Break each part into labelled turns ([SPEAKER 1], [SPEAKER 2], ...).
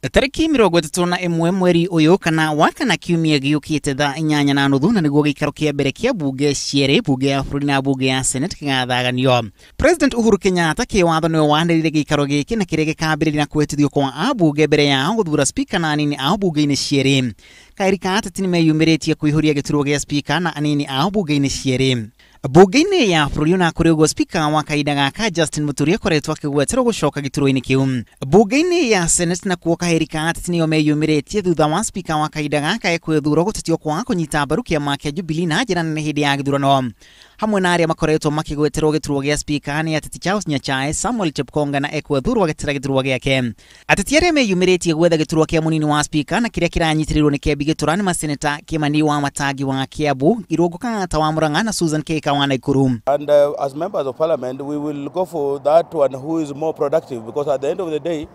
[SPEAKER 1] Tarĩki 31 mweri ũyũ kana wa kana kiumia gĩũkĩte thaa 8:30 na nĩguo gĩikaro kĩa mbere kĩa bunge cierĩ, bunge ya bũrũri na bunge ya Senate kĩgathaganio. President Uhuru Kenyatta kĩwatho nĩwe wanĩrĩire gĩikaro gĩkĩ na kĩrĩa gĩkambĩrĩria na kũhĩtithio kwa ambunge mbere yao gũthura speaker na anini ao bunge-inĩ cierĩ. Kaĩri ka ateti nĩmeyumĩrĩtie kũihũria gĩturwa gĩa speaker na anini ao bunge-inĩ cierĩ. Bunge-inĩ ya bũrũri ona kũrĩ ũguo speaker wa kahinda gaka Justin Muturi akoretwo akĩgweterwo gũcoka gĩturwa-inĩ kĩu. Bunge-inĩ ya Senate nakuo kahĩri ka ateti nĩo meyumĩrĩtie thutha wa speaker wa kahinda gaka ekwĩthurwo gũtetio kwaga kũnyita mbaru kĩama kĩa Jubilee na njĩra nene hĩndĩ ya gĩthurano. Hamwe na arĩa makoretwo makĩgweterwo gĩturwa gĩa speaker nĩ ateti Charles Nyachae, Samuel Chepkonga na ekwĩthurwo agĩtĩra gĩturwa gĩake. Ateti arĩa meyumĩrĩtie gwetha gĩturwa kĩa mũnini wa speaker na kĩrĩa kĩranyitĩrĩirwo nĩ Kembi Gĩtura nĩ maseneta Kimani wa Matangi wa Kiambu, Irũngũ Kang'ata wa Murang'a na Susan Kihika wa Nakuru.
[SPEAKER 2] And as members of parliament, we will go for that one who is more productive, because at the end of the day,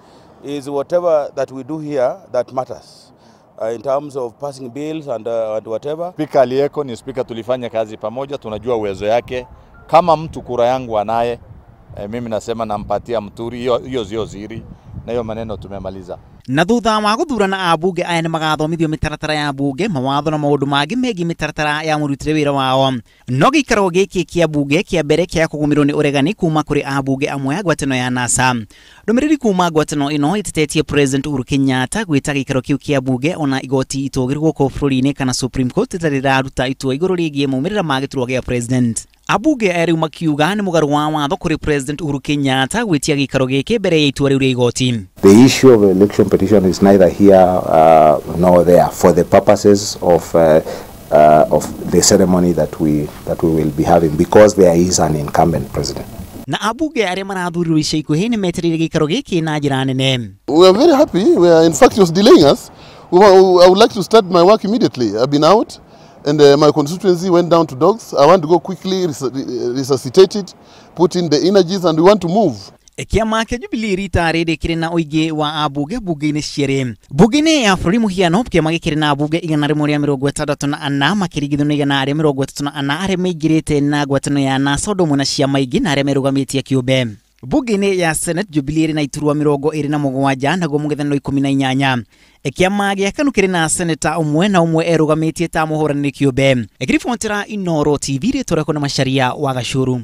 [SPEAKER 2] is whatever that we do here that matters. In terms of passing bills and whatever.
[SPEAKER 3] Speaker aliyeko ni speaker, tulifanya kazi pamoja, tunajua uwezo yake. Kama mtu kura yangu anaye, mimi nasema nampatia Muturi, hiyo sio siri na hiyo maneno tumemaliza.
[SPEAKER 1] Na thutha wa gũthurana ambunge aya nĩ magathomithio mĩtaratara ya bunge, mawatho na maũndũ mangĩ megiĩ mĩtaratara ya mũrutĩre wĩra wao. No gĩikaro gĩkĩ kĩa bunge kĩa mbere kĩa kũgũmĩrwo nĩ ũregani kuma kũrĩ ambunge amwe a ngwatanĩro ya NASA. Ndũmĩrĩri kuma ngwatanĩro ĩno ĩtetetie President Uhuru Kenyatta gwĩta gĩikaro kĩu kĩa bunge ona igoti itũgĩru gũkũ bũrũri-inĩ kana Supreme Court rĩtarĩ rĩraruta itua igũrũ rĩgiĩ maumĩrĩra ma gĩturwa gĩa President. Ambunge aya rĩu makiuga nĩ mũgarũ wa watho kũrĩ President Uhuru Kenyatta gwĩtia gĩikaro gĩkĩ mbere ya itua rĩu rĩa igoti.
[SPEAKER 4] The issue of election petition is neither here nor there for the purposes of the ceremony that we will be having, because there is an incumbent president.
[SPEAKER 1] Na ambunge arĩa marathurirwo ica ikuhĩ nĩ metereire gĩikaro gĩkĩ na njĩra nene.
[SPEAKER 5] We are very happy. We are, in fact, he was delaying us. I would like to start my work immediately. I've been out and my constituency went down to dogs. I want to go quickly resuscitate it, put in the energies, and we want to move.
[SPEAKER 1] Kĩama kĩa Jubilee rita rĩrĩ kĩrĩ na ũingĩ wa ambunge bunge-inĩ cierĩ. Bunge-inĩ ya bũrũri mũhiano kĩama gĩkĩrĩ na ambunge 164 makĩringithanio na 134 arĩa maingĩrĩte na ngwatanĩro ya NASA ũndũ ũmwe na ciama ingĩ na arĩa merũgamĩtie kĩũmbe. Bunge-inĩ ya Senate Jubilee ĩrĩ na iturwa 27 naguo mũng'ethanĩro 18. Kĩama gĩa KANU kĩrĩ na seneta ũmwe na ũmwe erũgamĩtie ta mũhũranĩri kĩũmbe. Ĩkĩribotera Inooro TV rĩtwa rĩakwa nĩ Macharia wa Gacuru.